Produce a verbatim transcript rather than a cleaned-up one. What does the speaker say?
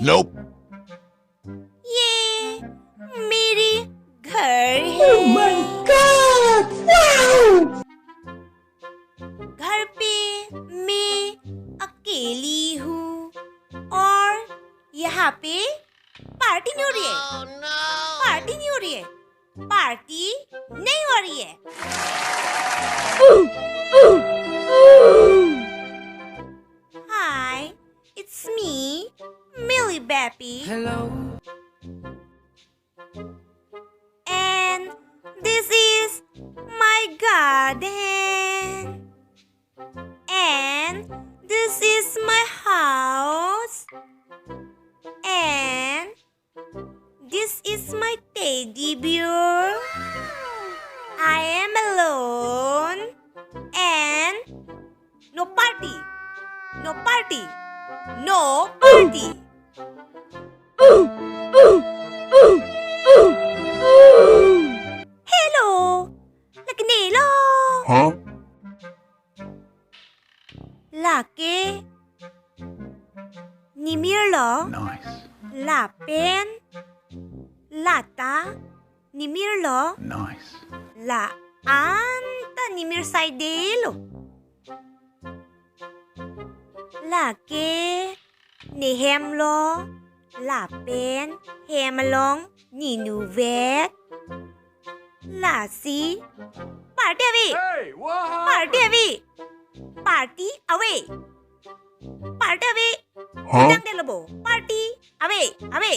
Nope. ये मेरी घर है। Oh my God! Wow! घर पे मैं अकेली हूँ और यहाँ पे पार्टी नहीं हो रही है। पार्टी नहीं हो रही है। पार्टी नहीं हो रही है। Hi, it's me, Millie Baby. Hello. And this is my garden. And this is my house. And this is my teddy bear. I am alone. And no party. No party. No party. Hello. Lake ne lo. Huh? Lake nimir lo. Nice. Lapen lata nimir lo. Nice. La-an ta nimir saidelo. Lake nehem lo. Lapen hem along ninu vek. Lasi party ave. Hey, what Party ave. Party ave. Party ave. Huh? Dang delo bo. Party ave. Ave.